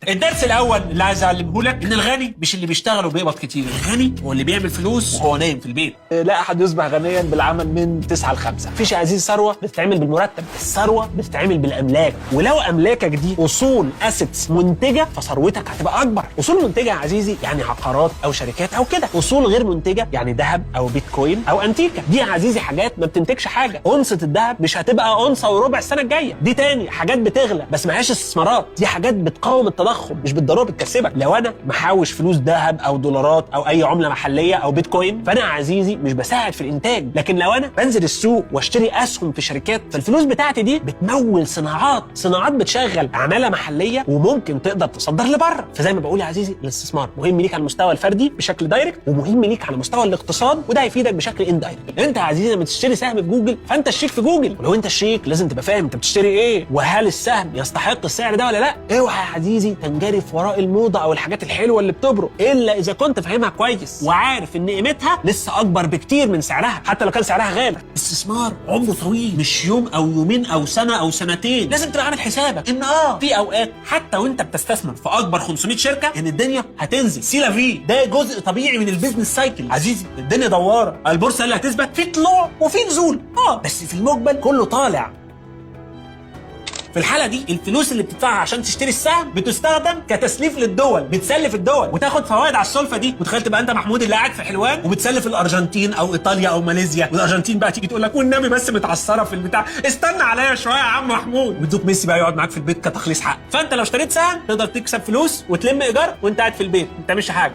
الدرس الاول اللي عايز اعلمه لك ان الغني مش اللي بيشتغل وبيقبض كتير، الغني هو اللي بيعمل فلوس وهو نايم في البيت. لا احد يصبح غنيا بالعمل من 9 ل 5. مفيش يا عزيزي ثروة بتتعمل بالمرتب، الثروة بتتعمل بالاملاك، ولو املاكك دي اصول assets منتجه فثروتك هتبقى اكبر. اصول منتجه يا عزيزي يعني عقارات او شركات او كده، اصول غير منتجه يعني ذهب او بيتكوين او انتيكا. دي يا عزيزي حاجات ما بتنتجش حاجة. اونصه الذهب مش هتبقى اونصه وربع السنة الجاية، دي تاني حاجات بتغلى بس معهاش استثمارات، دي حاجات بتقاوم التضخم مش بالضرورة بتكسبك. لو انا محوش فلوس ذهب او دولارات او اي عمله محليه او بيتكوين فانا يا عزيزي مش بساعد في الانتاج، لكن لو انا بنزل السوق واشتري اسهم في شركات فالفلوس بتاعتي دي بتمول صناعات، صناعات بتشغل عماله محليه وممكن تقدر تصدر لبره. فزي ما بقول يا عزيزي الاستثمار مهم ليك على المستوى الفردي بشكل direct، ومهم ليك على مستوى الاقتصاد وده هيفيدك بشكل indirect. انت يا عزيزي لما تشتري سهم في جوجل فانت الشريك في جوجل، ولو انت الشريك لازم تبقى فاهم انت بتشتري ايه وهل السهم يستحق السعر ده ولا لا. اوعى يا عزيزي تنجرف وراء الموضة او الحاجات الحلوة اللي بتبرق الا اذا كنت فاهمها كويس وعارف ان قيمتها لسه اكبر بكتير من سعرها حتى لو كان سعرها غالي. الاستثمار عمره طويل، مش يوم او يومين او سنة او سنتين. لازم تبقى عامل حسابك ان في اوقات حتى وانت بتستثمر في اكبر 500 شركة ان الدنيا هتنزل. c'est la vie، ده جزء طبيعي من ال business cycle. عزيزي الدنيا دواره، البورصة اللي هتثبت في طلوع وفي نزول، بس في المجمل كله طالع. في الحالة دي الفلوس اللي بتدفعها عشان تشتري السهم بتستخدم كتسليف للدول، بتسلف الدول وتاخد فوائد على السلفه دي. متخيل تبقى انت محمود اللي قاعد في حلوان وبتسلف الارجنتين او ايطاليا او ماليزيا، والارجنتين بقى تيجي تقول لك والنبي بس متعثره في البتاع، استنى عليا شوية يا عم محمود، ويدوك ميسي بقى يقعد معاك في البيت كتخليص حق. فانت لو اشتريت سهم تقدر تكسب فلوس وتلم ايجار وانت قاعد في البيت ما بتعملش حاجة.